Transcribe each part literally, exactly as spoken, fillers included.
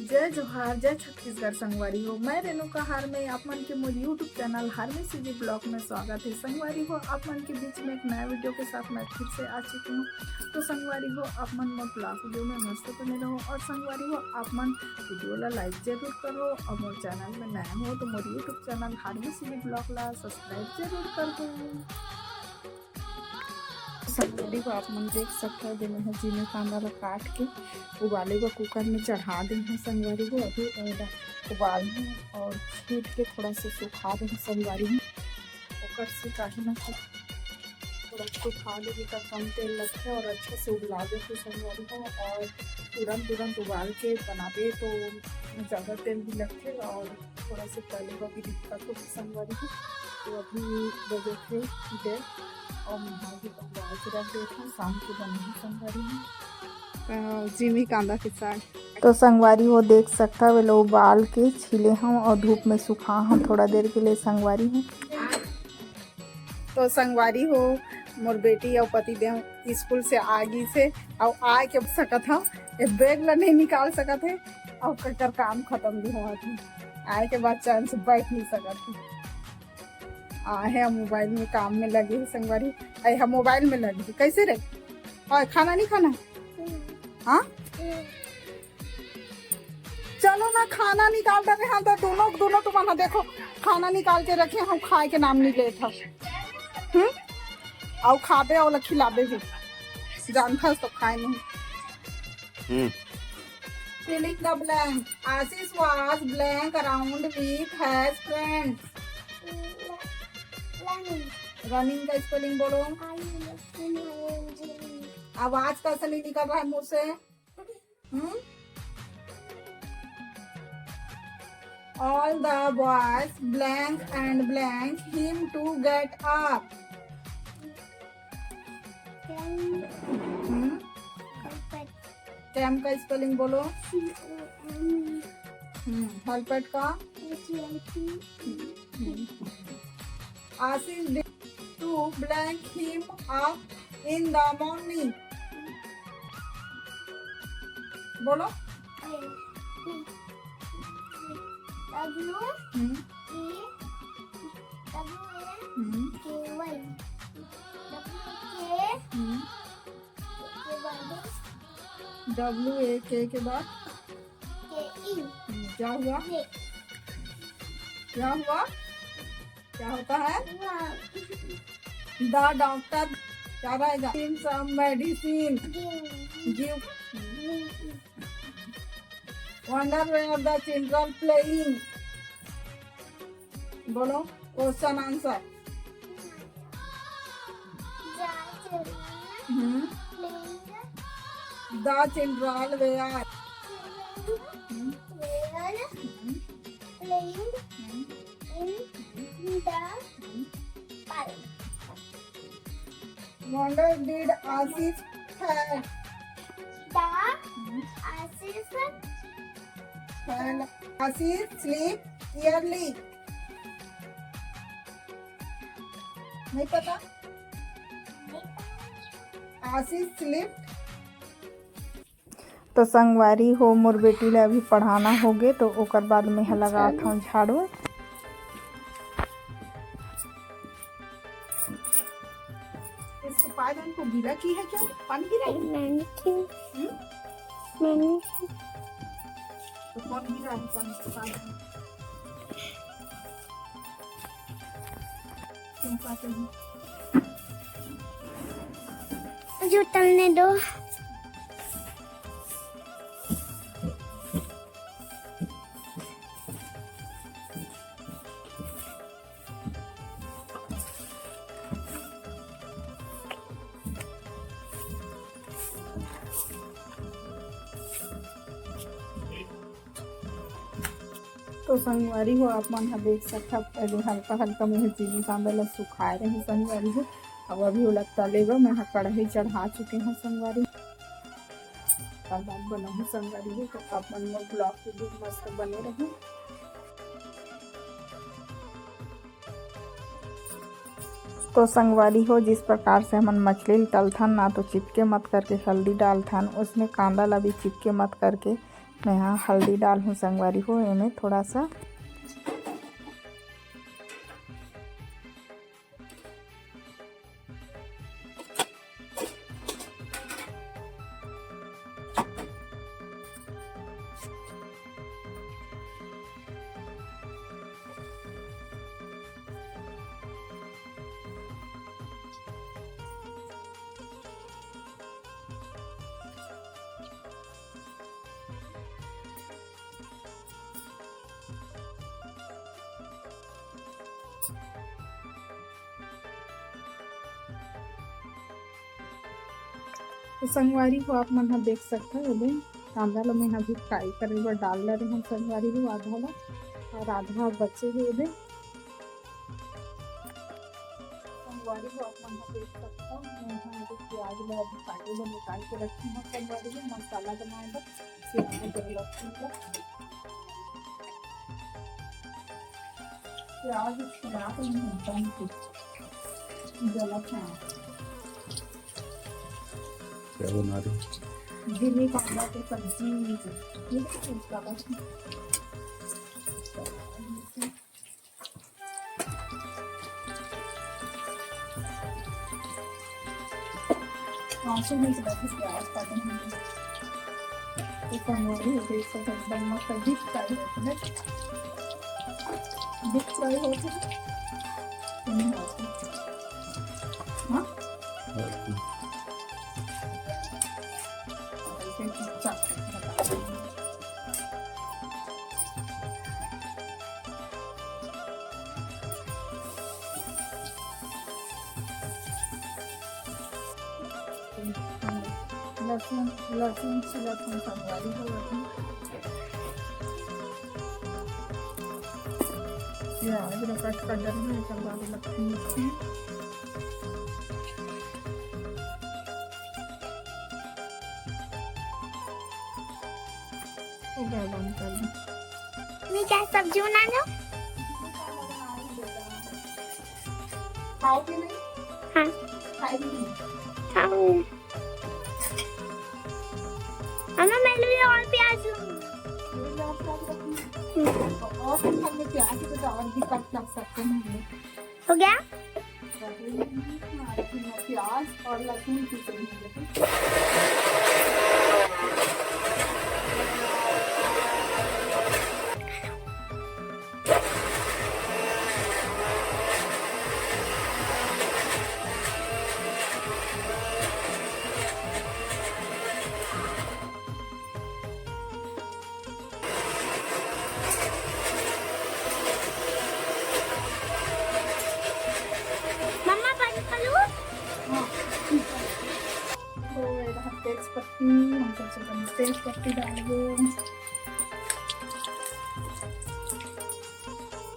जय जोहार, जय छत्तीसगढ़ संगवारी हो। मैं रेणुका हारमे, आप मन के मोर YouTube चैनल हारमे सीजी ब्लॉग में स्वागत है। संगवारी हो, आप मन के बीच में एक नया वीडियो के साथ मैं फिर से आ चुकी हूँ। तो संगवारी हो, आप मन मोर ब्लॉग वीडियो में मस्त बने रहो और संगवारी हो, आप मन वीडियो ला लाइक जरूर करो और मोर चैनल में नया हो तो मोर YouTube चैनल हारमे सीजी ब्लॉग ला सब्सक्राइब जरूर कर दो। संगवारी हो, आप मन देख सकथव, दे मैं ह जीमी कांदा ला काट के उबाले बर कुकर में चढ़ा दे हूँ। संगवारी हो, अभी ओला उबाल हूँ और छीट के थोड़ा सा सुखा दे हूँ। संगवारी हो, ओकर से काहे ना कि थोड़ा सुखा लेबे त कम तेल लगथे और अच्छा से उबला देथे संगवारी हो। और तुरंत तुरंत उबाल के बनाबे तो ज़्यादा तेल भी लगथे और थोड़ा से तले बर भी दिक्कत होथे संगवारी हो। तो अभी बजे थे डेढ़ और मैं भाजी को उबाल के रख देथों, शाम के बनाहूँ संगवारी हो। अ, जीमी कांदा के साग। तो संगवारी हो, देख सकथव, एला उबाल के छीले हव और धूप में सुखा हव थोड़ा देर के लिए संगवारी हो। तो संगवारी हो, मोर बेटी अउ पति देव स्कूल से आ गिस हे, अउ आए के सकत हव, ए बैग ला नहीं निकाल सकत हे, अउ ककर काम खत्म भी होवत हे, आए के बाद चैन से बैठ नहीं सकत हे। आहे मोबाइल में काम में लगे हे संगवारी, अरे हम मोबाइल में लगे हे, कैसे रे? और खाना नहीं खाना? हाँ? चलो ना, खाना निकाल देबे हम तो दोनों, दोनों तुमन ह देखो, खाना निकाल के रखे हम, खाए के नाम नहीं लेत हव। हम्म? अउ खाबे, ओला खिलाबे भी। जानथस तो खाए नहीं। हम्म। Filling the blank. Ashish was blank around with his friends. Running. Running का स्पेलिंग बोलो। आवाज कैसे नहीं निकल रहा है मुंह से? हम्म? All the boys blank and blank him to get up. Hmm? Came का स्पेलिंग बोलो। हम्म, हेलपेट का? हम्म। Ashish did to blank him up in the morning. बोलो। W hmm. E W A hmm. K Y। W K हम्म। के बाद W A K के बाद K E। हम्म, क्या हुआ? ये। क्या हुआ? क्या होता है? द डॉक्टर क्या रहेगा? Him some medicine। Give। Give। Wonder where the children playing। बोलो question answer. Hmm. The children were. Hmm. Playing in the park। Wonder did Ashish have? The Ashish had Ashish sleep early। नहीं पता। आशीष slip. तो संगवारी हो, मोर बेटी ला अभी पढ़ाना होगे, तो ओकर बाद में ह लगात हूँ झाड़ू। इसको पायदान को गीला की है क्या? पानी गिरा है? मैंने की। हम्म? मैंने की। तो कौन गिरा है पानी? पायदान। क्यों पाते हैं? जो तलने दो। तो संगवारी हो, आप मन ह देख सकथव, पहले हल्का हल्का में जीमी कांदा ला सुखाए रहे संगवारी हो। अब अभी ओला तले बर मैं ह कढ़ाई चढ़ा चुके हूँ संगवारी। अब आप बनाहूँ संगवारी हो, तो आप मन मोर ब्लॉग के बीच मस्त बने रहू। तो संगवारी हो, जिस प्रकार से हमन मछली ल तलथन ना, तो चिपके मत करके हल्दी डालथन, उसने कांदा ला भी चिपके मत करके मैं हा हल्दी डालहूँ संगवारी हो एमे थोड़ा सा। तो संगवारी हो, आप मन ह देख सकथव, एदे कांदा ल मैं ह अभी फ्राई करे बर डाल डरे हंव संगवारी हो, आधा ल, और आधा बचे हे एदे। संगवारी हो, आप मन ह देख सकथव, मैं ह एदे प्याज ल अभी काटे बर निकाल के रखे हंव संगवारी हो, मसाला बनाए बर। प्याज अदरक, प्याज छिला के नहीं एकदम कुछ गलत है। क्या बना रहे हो? झिल्ली कांदा के सब्जी, ये तो कुछ गलत है। पाँच सौ में से बस प्याज काटे हैं। ये कमोरी है, देख सकते हैं, एकदम मस्त deep fry होती है। Deep fry होती है। हम्म, होती है। हाँ? ऐसे चुपचाप। लहसुन, लहसुन छिलत हन संगवारी हो अभी। प्याज ला कट कर डरना है, एकर बाद लगती मिर्ची। हो गया, बंद कर दो। मैं क्या सब्जी बना रहे हो? खाओगे नहीं? हाँ। खाएगी नहीं? खाऊंगी। अम्मा, मैं भी और प्याज लूंगी। ये प्याज काट रखी है। हम्म। और हम घर में प्याज के तो और भी कट कर सकते हैं। हो गया? प्याज और लहसुन की चटनी। मम्मा, बंद करूँ? हाँ। तो ये रहा तेज पत्ती, हम सबसे पहले तेज पत्ती डालेंगे।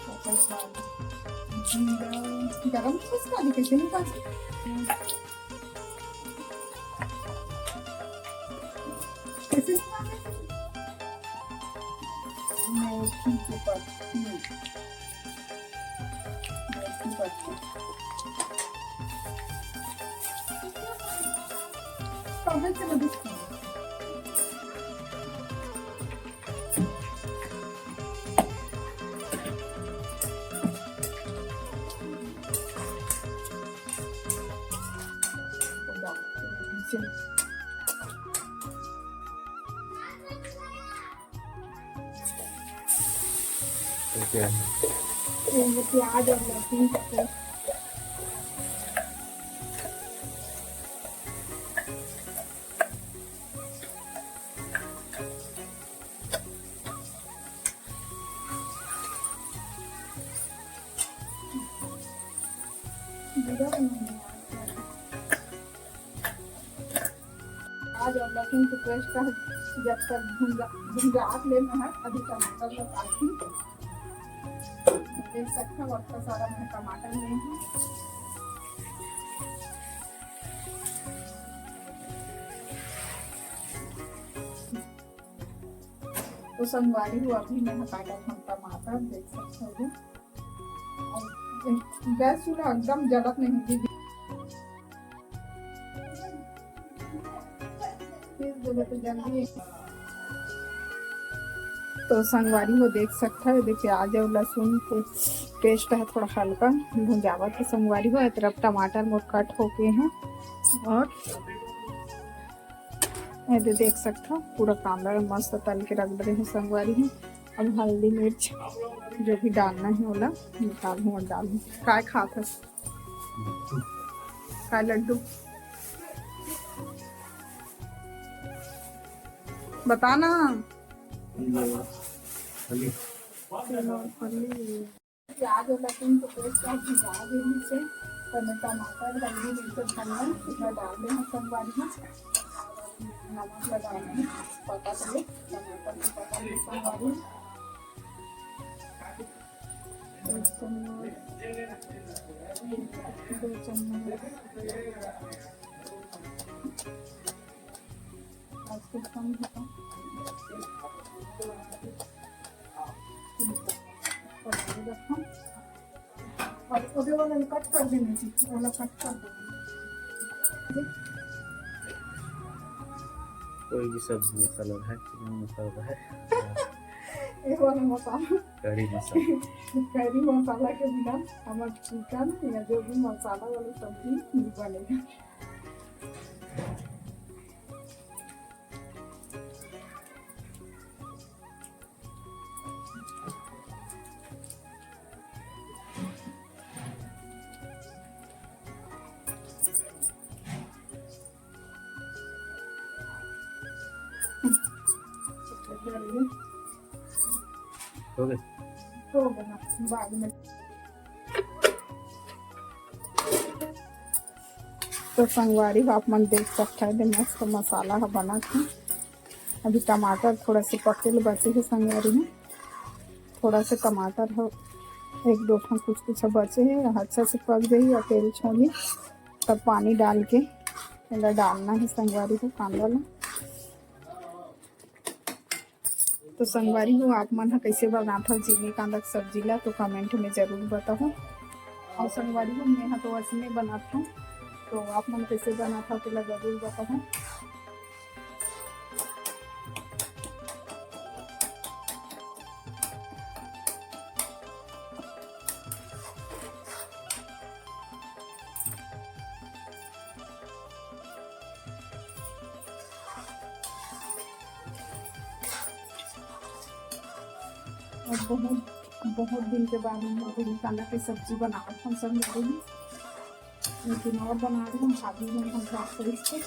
ओकर बाद जीरा, गरम मसाला कैसे नहीं पास? कैसे? मेथी के पत्ती, मेथी पत्ती। कहाँ से मदद की? तो क्या है? ये प्याज और लहसुन का पेस्ट। जीरा बनाना है। प्याज और लहसुन के पेस्ट का जब तक भुंजा, भुंजात लेना है, अभी टमाटर को काटी। देख सकते हो, अच्छा सारा मैं टमाटर ले हूँ। तो संगवारी हो, अभी मैं काटत हूँ टमाटर, देख सकते हो। और गैस चूल्हा एकदम जलत नहीं दीदी। फिर जब तो जल्दी। तो संगवारी हो, देख सकत हव, एदे प्याज अउ लहसुन के paste हे, थोड़ा हल्का भुंजावत हे संगवारी हो। ए तरफ टमाटर मोर cut होके हे, और एदे देख सकत हव, पूरा कांदा मस्त तल के रख दे हे संगवारी हो। अब हल्दी मिर्च जो भी डालना हे, ओला निकालहूँ और डालहूँ। काय खात हस? काय लड्डू? बता ना। प्याज और लहसुन को paste कर भिंजा देने से, तो मैं टमाटर, हल्दी, मिर्च, धनिया इतना डाल देना संगवारी में। नमक लगा देना, पका के टमाटर को पका ले संगवारी। एक चम्मच, दो चम्मच, आज के कम है। और ओदे वाला cut कर देना चाहिए, वाला cut कर देना। कोई भी सब्जी मसाला है, chicken मसाला है, ये वाला मसाला। कढ़ी मसाला। कढ़ी मसाला के बिना हमर chicken या जो भी मसाला वाली सब्जी नहीं बनेगा। हो गए? हो गया, बाद में। तो संगवारी हो, आप मन देख सकत हव, एदे मस्त मसाला ह बनत हे। अभी टमाटर थोड़ा से पके ल बचे हे संगवारी हो, थोड़ा से टमाटर ह, एक दो ठन कुछ कुछ बचे हे, अच्छा से पक जाही और तेल छोड़ही, तब पानी डाल के एला डालना हे संगवारी हो, कांदा ला। तो संगवारी हो, आप मन ह कइसे बनाथव जीमी कांदा के सब्जी ला, तो comment में जरूर बताहू। और संगवारी हो, मैं ह तो असने बनाथव, तो आप मन कइसे बनाथव, तेला जरूर बताहू। और बहुत, बहुत दिन के बाद में जीमी कांदा के सब्जी बनावत हन संगवारी हो। लेकिन और बना रही हूँ, भाभी ने हम बात करी थे।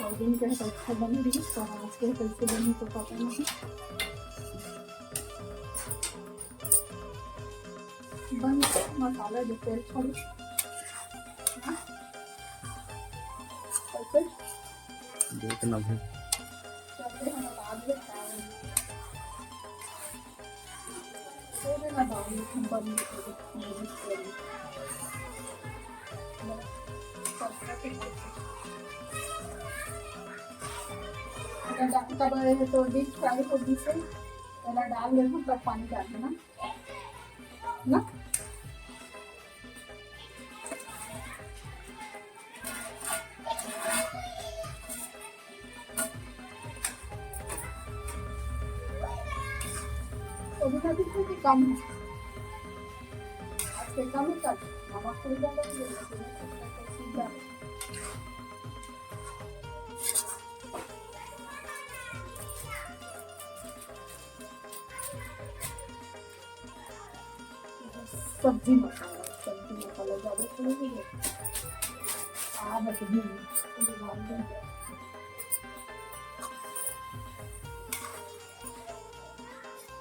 और दिन के तो अच्छा बनी रही, तो आज के कैसे बनी तो पता नहीं। बन गया मसाला जो तेल छोड़। हाँ? कैसे? देखना भाई। चलते हैं, बाद में खाएंगे। छोड़े ना दाम, हम बन गए। तब ये तो deep fry हो गई से, पहला डाल देना, तब पानी डाल देना ना। अभी तो बिल्कुल भी कम है, आज से कम ही कर, नमक थोड़ी ज्यादा हो गया, लेकिन मैं सबका तो सीधा। सब्जी मसाला, सब्जी मसाला ज्यादा थोड़ी है। आ, बस भी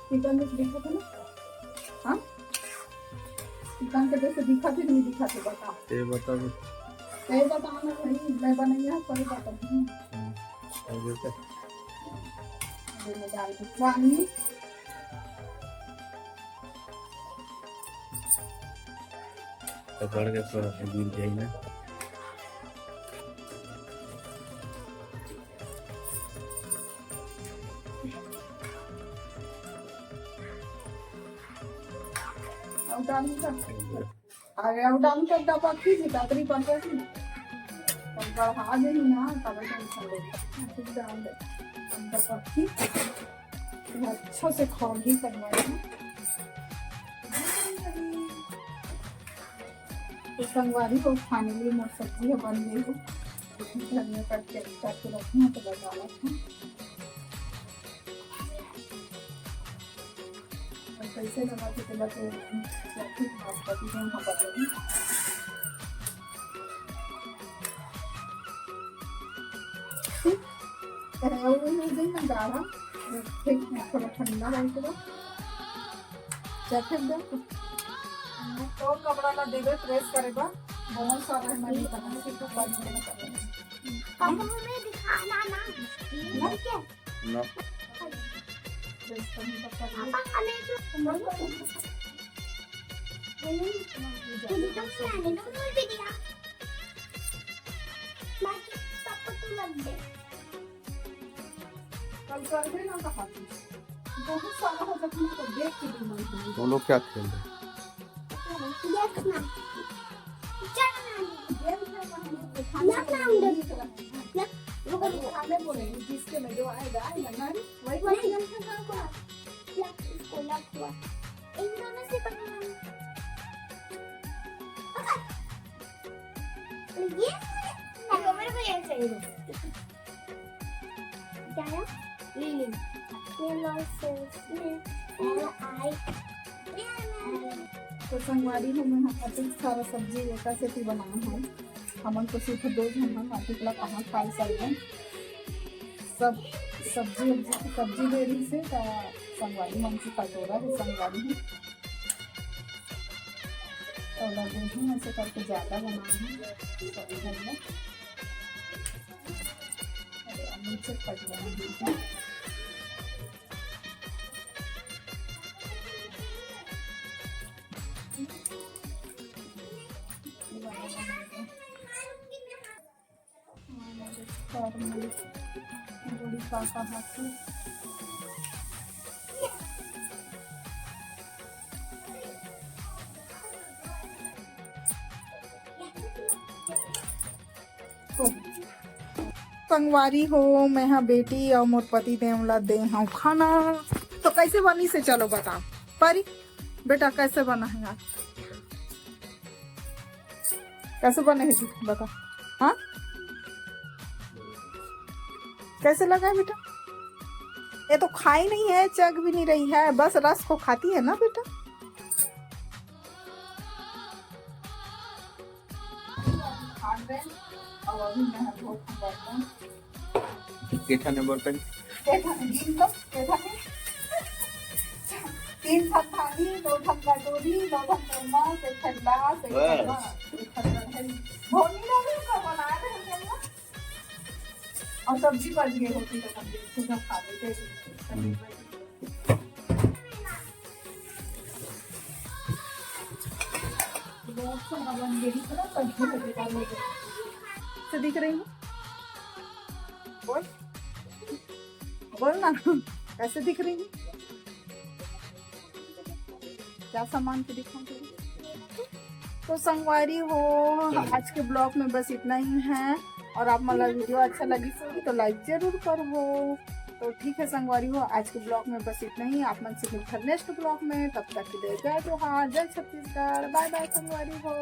चिकन में दिखा था ना? हाँ, चिकन के जैसे दिखा थे, नहीं दिखा थे, बता। ये बता दे। ये बता ना भाई, मैं बनैया, कोई बता। हम्म, और ये क्या? अरे, मैं डाल दूँ पानी। पकड़ के थोड़ा सा गिर जाए ना। और डाल दूँ। अरे, अब डाल कर डब्बा खींच, तातरी पर कर दी। अब बढ़ा दे ही ना, तब तो हम लोग खींच डाल दे। अब डब्बा खींच। अच्छा से खौलही संगवारी। तो संगवारी हो, finally मोर सब्जी ह बन गे हे। घर में कट के, कट के रखना तो बता रखना। और कैसे लगा थे तेला तो नाश्ता भी हम बताएंगे। अरे, वो नहीं देना गाढ़ा, ठीक है, थोड़ा ठंडा हो जाएगा। जैकेट दे। तो कपड़ा ला देबे प्रेस करे बर, बहुत सारा है, मैं नहीं पता, सिर्फ ऊपर में पता नहीं। अब हमें दिखाना ना, ये ना? क्या? ना। प्रेस करने का पता नहीं। पापा, हमें जो तुम तो मैंने तो बोल भी दिया। बाकी पापा को मत दे। कल कर देना कहा थी। बहुत सारा हो जाता है, तो देख के भी मन हो। वो लोग क्या खेल रहे हैं? देखना। चलना। गेम खेलना हम लोग को खाना लखनऊ नहीं करना है। लख-, रुको, रुको। खाने बोले, जिसके में जो आएगा, आएगा ना, वही वाला नहीं। गेम खेलना हमको। लख-, इसको लख हुआ। इन दोनों से पकड़ना। पकड़। ये, मेरे को, मेरे को ये चाहिए। क्या है? लिली। ये लो, सब्जी। ये आई। तो संगवारी हो, मैं ह अतेक सारा सब्जी एका सेती बनाए हन। हमन तो सिर्फ दो झन हन, अतेक ला कहाँ खाए सकबन। सब सब्जी, सब्जी दे रही से, त संगवारी मन के कटोरा है, संगवारी है। तो लगे ही ऐसे करके ज्यादा बनाए हैं, सब्जी में। अरे, अब नीचे कट गया है। संगवारी हो, मैं हा बेटी अउ मोर पति देव ला दे हव खाना। तो कैसे बनी से, चलो बताओ। परी, बेटा, कैसे बना है आज? कैसे बने है जी, बता। हाँ, कैसे लगा है बेटा? ये तो खाई नहीं है, चख भी नहीं रही है, बस रस को खाती है ना बेटा। केठा ने बर्तन। केठा ने, गिन तो, केठा ने। तीन ठन थाली, दो ठन कटोरी, दो ठन चम्मच, एक ठन गिलास, एक ठन बस। मग, एक ठन कढ़ाई। धोनी रहे तो बना रहे हैं हम लोग। और सब्जी बच गई होती तो हम लोग खुद खा लेते। हम्म। बहुत सारा बन गई, इतना सब्जी का बेकार हो गया। से दिख रही हूँ? बोल, बोल ना, कैसे दिख रही हूँ? क्या सामान के दिखाऊं तुझे? तो संगवारी हो, चलो। आज के ब्लॉग में बस इतना ही है। और आप मन ला वीडियो अच्छा लगी होगी तो लाइक जरूर करबो। तो ठीक है संगवारी हो, आज के ब्लॉग में बस इतना ही। आप मन से मिलथन नेक्स्ट ब्लॉग में, तब तक के लिए जय जोहार, जय छत्तीसगढ़, बाय बाय संगवारी हो।